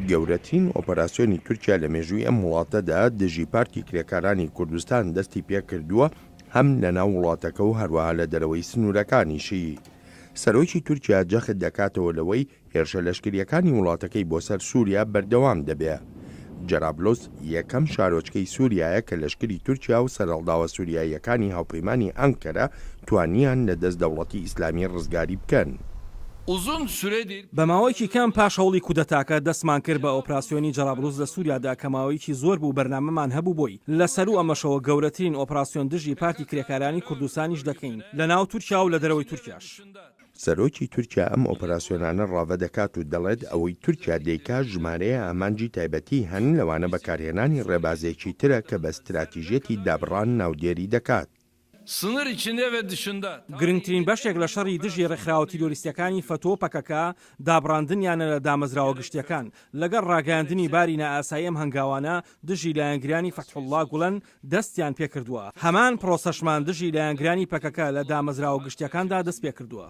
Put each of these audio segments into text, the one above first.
گەورەترین ئۆپەراسیۆنی تورکیا لە مێژووی ئەم وڵاتەدا دژی پارتی کرێکارانی کوردستان دەستی پێکردووە هەم لەناو وڵاتەکە و هەروەها لە دەرەوەی سنوورەکانیشی. سەرۆکی تورکیا جەخت دەکاتەوە لەوەی هێرشە لەشکرییەکانی وڵاتەکەی بۆ سەر سووریا بەردەوام دەبێ. جەرابلوس یەکەم شارۆچکەی سووریایە کە لەشکری تورکیا و سەرهەڵداوە سووریاییەکانی هاوپەیمانی ئەنکەرە توانیان لە دەست دەوڵەتی ئیسلامی ڕزگاری بکەن. بە ماوەیەکی کەم پاش هەوڵی کودەتاکە، دەستمان کرد بە ئۆپراسیۆنی جەرابلوس لە سووریادا کە ماوەیەکی زۆر بوو بەرنامەمان هەبوو بۆی. لە سەروو ئەمەشەوە گەورەترین ئۆپراسیۆن دژی پارتی کرێکارانی کوردستانیش دەکەین لە ناو تورکیا و لە دەرەوەی تورکیاش. سەرۆکی تورکیا ئەم ئۆپەراسیۆنانە ڕاڤە دەکات و دەڵێت ئەوەی تورکیا دەیکات ژمارەیە ئامانجی تایبەتی هەن لەوانە بەکارهێنانی ڕێبازێکی ترە کە بە ستراتیژیەتی دابڕان ناودێری دەکات. گرنگترین بەشێک لە شەڕی دژی ڕێکخراوە تیرۆریستیەکانی فەتۆ و پەکەکە دابڕاندنیانە لە دامەزراوە گشتیەکان، لەگەڵ ڕاگەیاندنی باری نائاسایی ئەم هەنگاوانە دژی لایەنگرانی فەتحوڵڵا گوڵەن دەستیان پێکردووە، هەمان پرۆسەشمان دژی لایەنگرانی پەکەکە لە دامەزراوە گشتیەکاندا دەستپێکردووە.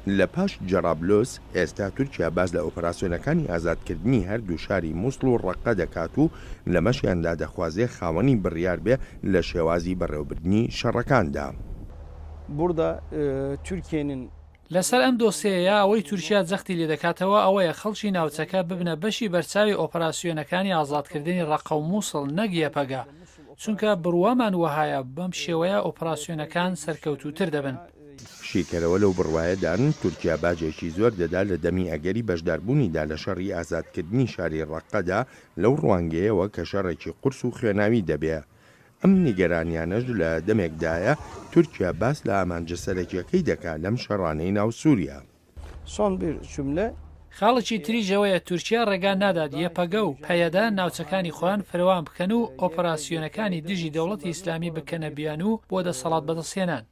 لە پاش جەرابلوس، ئێستا تورکیا باس لە ئۆپەراسیۆنەکانی ئازادکردنی هەردوو شاری موسڵ و ڕەققە دەکات و لەمەشیاندا دەخوازێ خاوەنی بڕیار بێ لە شێوازی بەڕێوەبردنی شەڕەکاندا. Burada Türkiye'nin لەسەر ئەم دۆسێیە ئەوەی تورکیا جەختی لێدەکاتەوە ئەوەیە خەڵکی ناوچەکە ببنە بەشی بەرچاوی ئۆپەراسیۆنەکانی ئازادکردنی ڕەققە و موسڵ نەک یەپەگە، چونکە بڕوامان وەهایە بەم شێوەیە ئۆپەراسیۆنەکان سەرکەوتووتر دەبن. شیکەرەوە لەو بڕوایەدان تورکیا باجێکی زۆر دەدا لە دەمی ئەگەری بەشداربوونیدا لە شەڕی ئازادکردنی شاری ڕەققەدا لەو ڕوانگەیەوە کە شەڕێکی قورس و خوێناوی دەبێ. ئەم نیگەرانیانەش لە دەمێکدایە تورکیا باس لە ئامانجە سەرەکیەکەی دەکا لەم شەڕانەی ناو سوریا. Son bir cümle. خاڵێکی تریش ئەوەیە تورکیا ڕێگا نادات یەپەگە و پەیەدە ناوچەکانی خۆیان فرەوان بکەن و ئۆپەراسیۆنەکانی دژی دەوڵەتی ئیسلامی بکەنە بیانوو بۆ دەسەڵات بەدەستهێنان.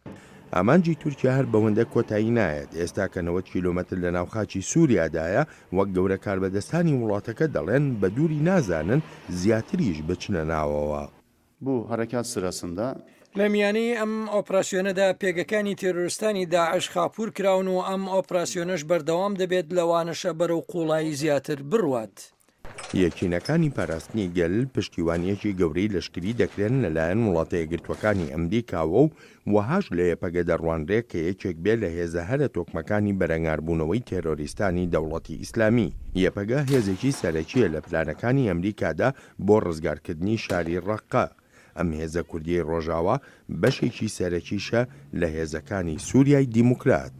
ئامانجی تورکیا هەر بەوەندە کۆتایی نایەت، ئێستا کە 90 کیلۆمەتر لەناو خاکی سوریادایە، وەک گەورە کاربەدەستانی وڵاتەکە دەڵێن بە دووری نازانن زیاتریش بچنە ناوەوە. Bu harekat sırasında. لە میانەی ئەم ئۆپراسیۆنەدا پێگەکانی تێرۆرستانی داعش خاپوور کراون و ئەم ئۆپراسیۆنەش بەردەوام دەبێت لەوانەشە بەرەو قووڵایی زیاتر بڕوات. یەکینەکانی پاراستنی گەل پشتیوانییەکی گەورەی لەشکری دەکرێن لەلایەن وڵاتە یەکگرتووەکانی ئەمریکاوە و وەهاش لە یەپەگە دەڕوانرێ کە یەکێک بێ لە هێزە هەرە تۆکمەکانی بەرەنگاربوونەوەی تێرۆریستانی دەوڵەتی ئیسلامی. یەپەگە هێزێکی سەرەکییە لە پلانەکانی ئەمریکادا بۆ ڕزگارکردنی شاری ڕەققە. ئەم هێزە کوردیەی ڕۆژاوا بەشێکی سەرەکیشە لە هێزەکانی سوریای دیموکرات.